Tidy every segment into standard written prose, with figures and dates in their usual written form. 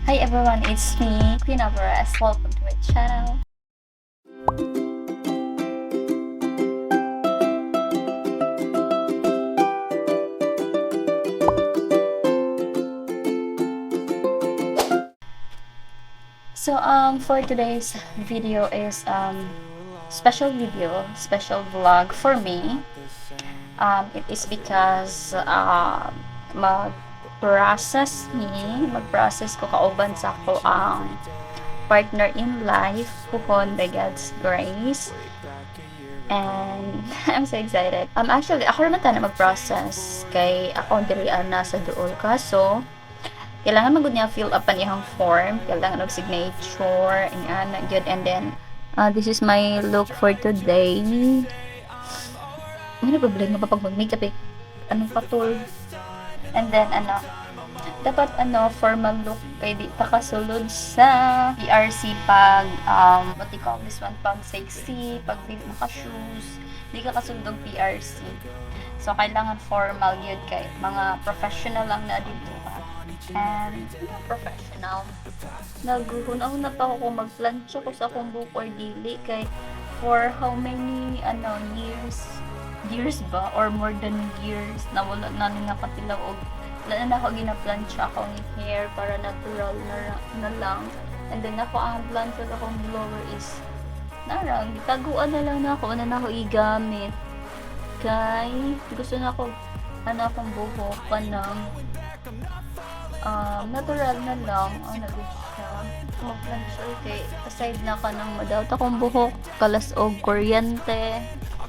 Hi everyone, it's me, Queen Alvarez. Welcome to my channel. So for today's video is special video, special vlog for me. It is because mag-process me, mag-process ko kauban sa ako ang partner in life, puhon by God's grace. And I'm so excited. Actually, ako naman tayo mag-process kay ako diri ana sa duol, kaso kailangan magud niya fill up ang iyang form, kailangan og signature, and good. And then this is my look for today. Ano problema pa pag mag-makeup eh? Anong patul? And then ano, dapat ano, formal look kay di ta kasulod sa PRC pag what do you call this one, pag sexy, pag di maka shoes, di ka kasulod og PRC. So kailangan formal yun kay mga professional lang na dito ka. And professional. Naguhunaw na pa ako kung magplantsa ko sa akong buhok or dili kay for how many ano years years ba or more than years na wala na ni nakatilaw og wala na ako ginaplantsa akong hair para natural na lang. And then ako ang plancha sa akong blower is narang taguan na lang na ako igamit kay gusto na ako ano akong buhok kanang natural na lang. Ano gud siya magplantsa kay aside na ka nang madawat akong buhok kalas og kuryente,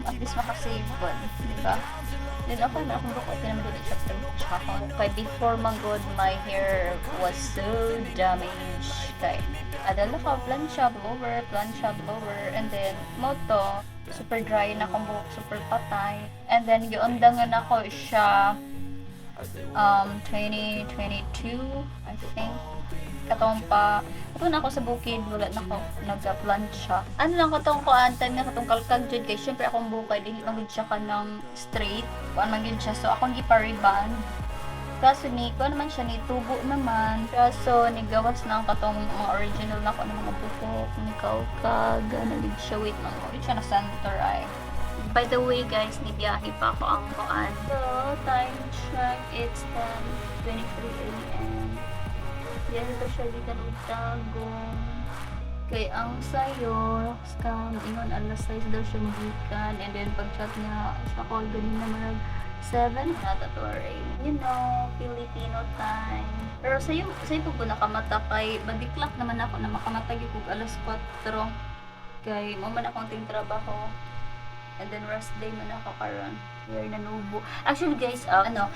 at least makasave ko, di ba? Then ako na akong buhok okay naman dili siya plantsahon kay before man good my hair was so damaged kay adala ka plancha blower and then moto super dry na akong buhok, super patay. And then giundangan ako siya 2022, I think, katong pa kato na ako sa bukid, wala na ako nagaplancha. Ano lang katong kuan time nga katong kalkag jud kay syempre akong buhok kay dili man gud siya kanang straight, kuan man gud siya, so akong gipa-reband. Kaso ni kuan naman siya, ni tubo naman, kaso ni gawas na ang katong mga original na ko ng mga buhok, ni kalkag ano gud siya. Wait lang, gud siya na center ay. By the way guys, ni biyahe pa ako ang kuan. So time check, it's 10:23 a.m. Biyahe pa siya gikan og Tagum. Kay ang sayo, scam, ingon alas 6 daw siya magikan. And then pag chat niya sa call ganina marag 7 na to. Filipino time. Pero sayo pag ko nakamata kay madiklak naman ako na makamatag kog alas 4. Kay mo man akong ting trabaho. And then rest day man ako karon. Here nanubo. Actually guys, ano,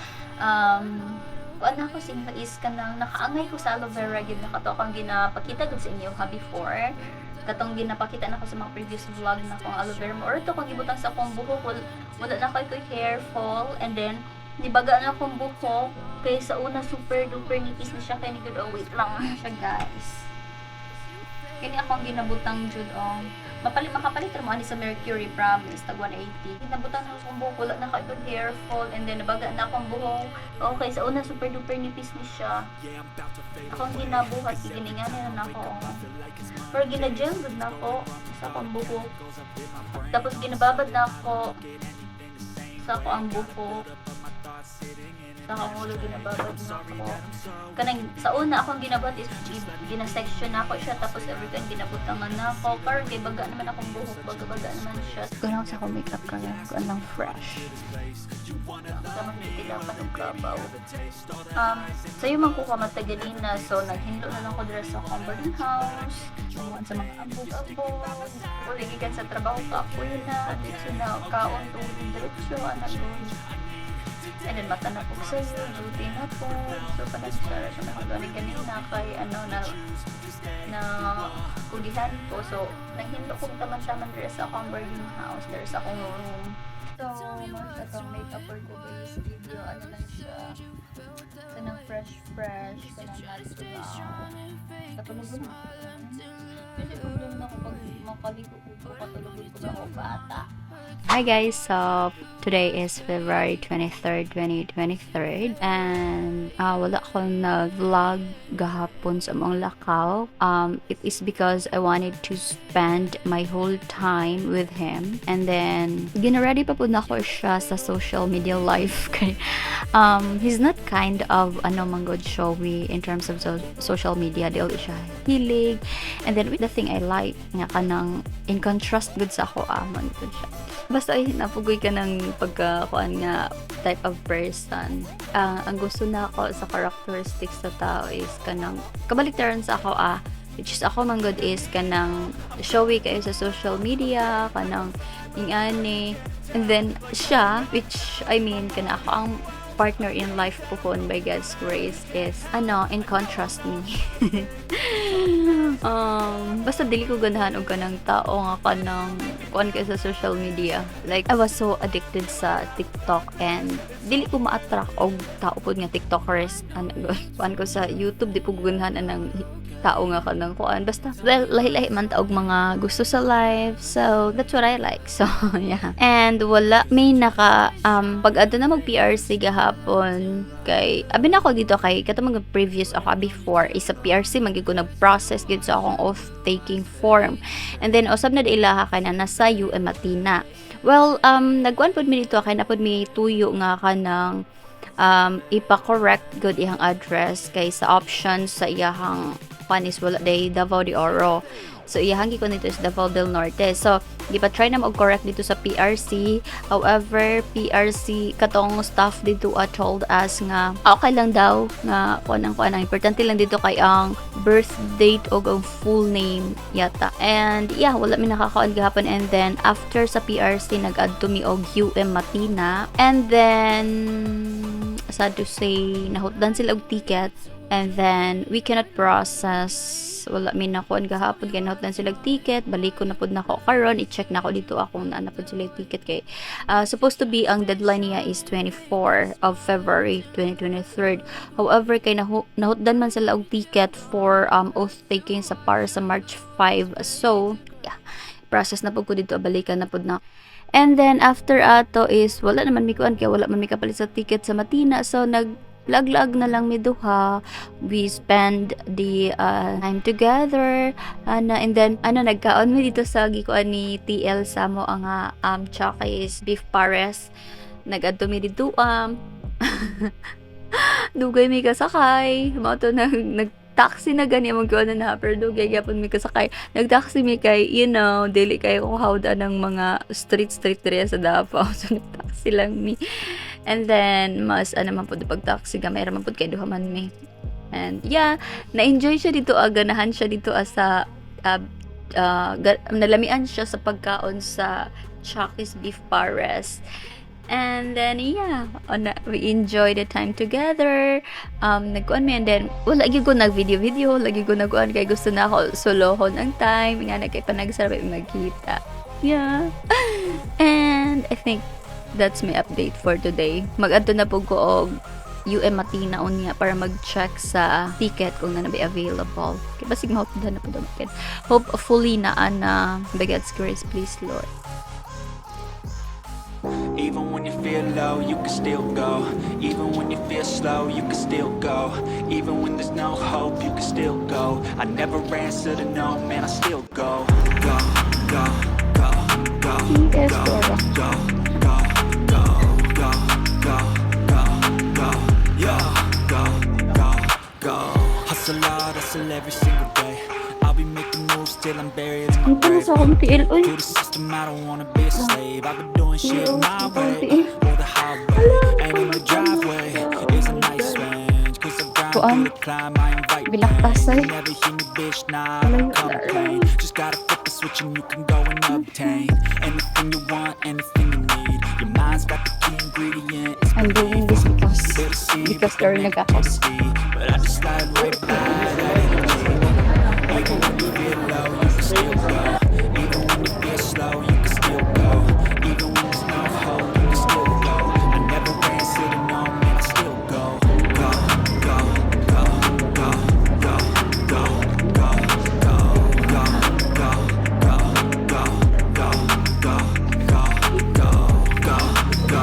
kuan ako sa is kanang nakaangay ko sa aloe vera gyud na kato akong ginapakita gud sa inyo ha before. Katong ginapakita na ko sa mga previous vlog na akong aloe vera mo or ito kong gibutang sa akong buhok, wala na koy hair fall and then nibaga na akong buhok kay sa una super duper nipis na siya kay ni good. Oh, wait lang siya guys, kini akong ginabutang jud oh. Mapalit makapalit ra mo ani sa Mercury, promise, tag 180. Ginabutang na akong buhok, wala na kay hair fall and then nabaga na akong buhok. Okay, sa una super duper nipis ni siya. Akong ginabuhat giningan na nako. Pero gina-gel gud nako sa akong buhok. Tapos ginababad na ako sa ako ang buhok. Sa akong ulo ginababad na ako. Kanang sa una akong ginabuhat is gina-section na ako siya tapos every time ginabutangan na ako. Karon kay baga naman akong buhok, baga-baga naman siya. Kuno sa akong makeup karon, kuan lang fresh. Sa mga tilapan og kabaw. Sayo man ko kamata ganina, so naghinlo na lang ko dira sa akong boarding house. Tumuan sa mga abog-abog. Uli gikan sa trabaho kapoy na, diretso na kaon tulog diretso ana gud. And then mata na po sa'yo, duty na po. So panag-share siya na kanina kay ano na na kugihan ko. So naghinlo kong taman-taman dira sa akong boarding house, dira sa akong room. So, mga itong makeup for today's video, ano lang siya, kanang fresh fresh, kanang natural. Katulog na. Kasi problema na ako pag makaligo ko, katulog ko ako bata. Hi guys, so Today is February 23rd, 2023, and wala ko nag-vlog gahapon sa among lakaw. It is because I wanted to spend my whole time with him. And then, gina-ready pa pud nako siya sa social media life. Kay, he's not kind of, ano man gud, showy in terms of social media. Dili siya hilig. And then, with the thing I like, nga kanang in contrast gud sa ako, man gud siya. Basta ay napugoy ka ng pagka kuan nga type of person. Ang gusto nako sa characteristics sa tao is kanang kabaliktaran sa ako which is ako man gud is kanang showy kayo sa social media, kanang ingani. And then siya, which I mean kana ako ang partner in life po by God's grace, is ano, in contrast me. Basta dili ko ganahan og kanang tao nga kanang kuan kay sa social media. Like, I was so addicted sa TikTok and dili ko ma-attract og tao pud nga TikTokers. Ano, kuan ko sa YouTube, di ko ganahan anang tao nga kanang kuan. Basta, well, lahi-lahi man ta og mga gusto sa life. So, that's what I like. So, yeah. And wala, may naka, pag adto na mag PRC gahapon, kay, abi na ako dito kay, kato mag previous ako before, is sa PRC, man ko nag-process gid sa akong oath-taking form. And then, usab na ilaha kay na nasa UM Matina. Well, nagkuan pod mi dito kay na pod mi tuyo nga kanang ipa-correct gud iyang address kay sa options sa iyahang panis wala day Davao de Oro. So iyahang gikon dito is Davao del Norte. So gipa-try na og correct dito sa PRC. However, PRC katong staff dito told us nga okay lang daw nga kuan ang kuan ang importante lang dito kay ang birth date o ang full name yata. And yeah, wala mi nakakaon gahapon, and then after sa PRC nag-add to mi og UM Matina, and then sad to say, nahutdan sila og ticket and then we cannot process. Wala mi nakuan gahapon kay nahutdan sila og ticket. Baliko na pud nako karon, i-check na ako dito akong naa na pud sila og ticket kay supposed to be ang deadline niya is 24 of February 2023. However, kay nahutdan man sila og ticket for oath taking sa para sa March 5. So yeah, process na pud ko dito, balikan na pud na. And then after ato is wala naman mi kuan kay wala man mi kapalit sa ticket sa Matina, so nag lag-lag na lang mi duha. We spend the time together ana, and then ano, nagkaon mi dito sa gikuan ni TL sa mo ang Chucky's Beef Pares. Nag-adto mi dito, dugay mi kasakay. Mao to nag taxi na gani mo na na, pero dugay gyapon mi kasakay. Nag-taxi mi kay dili kay ko hawda ng mga street street diri sa Davao, so nag-taxi lang mi. And then mas ano man pud pag taxi, gamay ra man pud kay duha man mi. And yeah, na-enjoy siya dito, ganahan siya dito sa nalamian siya sa pagkaon sa Chucky's Beef Pares. And then, yeah, we enjoy the time together. Nagkuan mi, and then, wala gyud ko nag-video-video, lagi ko nagkuan kay gusto na ako solohon ang time, nga na kay panagsara magkita. Yeah. And I think that's my update for today. Mag-adto na pud ko og UM Matina unya para mag-check sa ticket kung naa na ba available. Kay basig mahutdan na pud ang ticket. Hopefully naa na, by God's grace, please, Lord. Even when you feel low, you can still go. Even when you feel slow, you can still go. Even when there's no hope, you can still go. I never answer to no, man, I still go. Go, go, go, go, Yes, go, Dora. Go, go, go, go, go, go, go, yo, go, go, go. Hustle hard, hustle every single day. I'll be making moves till I'm buried in my Ito na grave. sa akong tiil, oy. To the system, I don't wanna be a slave. I've been doing shit my way, or the highway. And in the driveway is a nice range. 'Cause I grind Kuan. through the climb, I invite Bilaktasay. pain. You never hear me, bitch, nah, I don't complain. Just gotta flip the switch and you can go and obtain anything you want, anything you need. Your mind's got the key ingredient. It's I'm doing this because They deceive, because but the they're nagakos. negativity. But I just slide right by that energy. Even when you feel low, you can still go. Even when you feel slow, you can still go. Even when there's no hope, you can still go. I never answer to no, man, I still go. Go, go, go, go, go, go, go, go, go, go, go, go, go, go, go, go, go,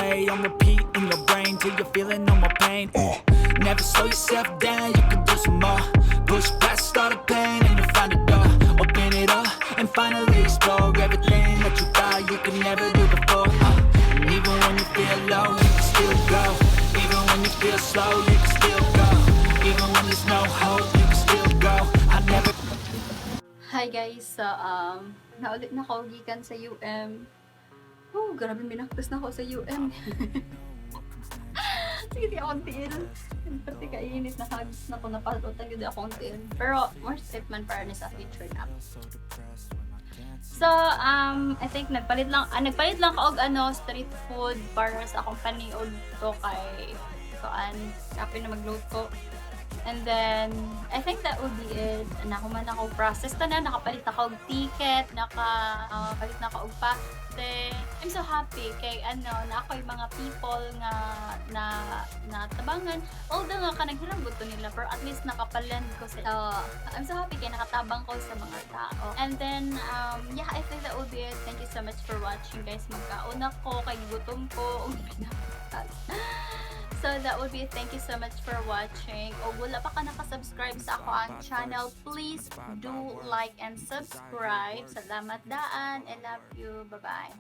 Play on repeat in your brain till you're feeling no more pain. Never slow yourself down, you can do some more. Push past all the pain and you'll find a door. Open it up and finally explore everything that you thought you could never do before. And even when you feel low, you can still go. Even when you feel slow, you can still go. Even when there's no hope, you can still go. I never Hi guys, so naulit na ako gikan sa UM. Oh, grabe, minaktas na ako sa UM. Sige, di akong tiil. Pati kainit na hagis na ko, napalutan gyud akong tiil. Pero worth it man para ni sa future na. So, I think nagpalit lang ko og ano, street food para sa akong paniod to kay kuan, kape na magluto. And then, I think that would be it. Nahuman ako process tanan, nakapalit ako og ticket, naka palit na ako og parte. I'm so happy kay ano, na ako yung mga people nga na na tabangan. Although nga kanang hirambot to nila, pero at least nakapalend ko sa I'm so happy kay nakatabang ko sa mga tao. And then, yeah, I think that would be it. Thank you so much for watching, guys. Magkaon ako kay gutom ko ug pinaptas. So that would be it. Thank you so much for watching. O wala pa ka nakasubscribe sa akoang channel, please do like and subscribe. Salamat daan. I love you. Bye-bye.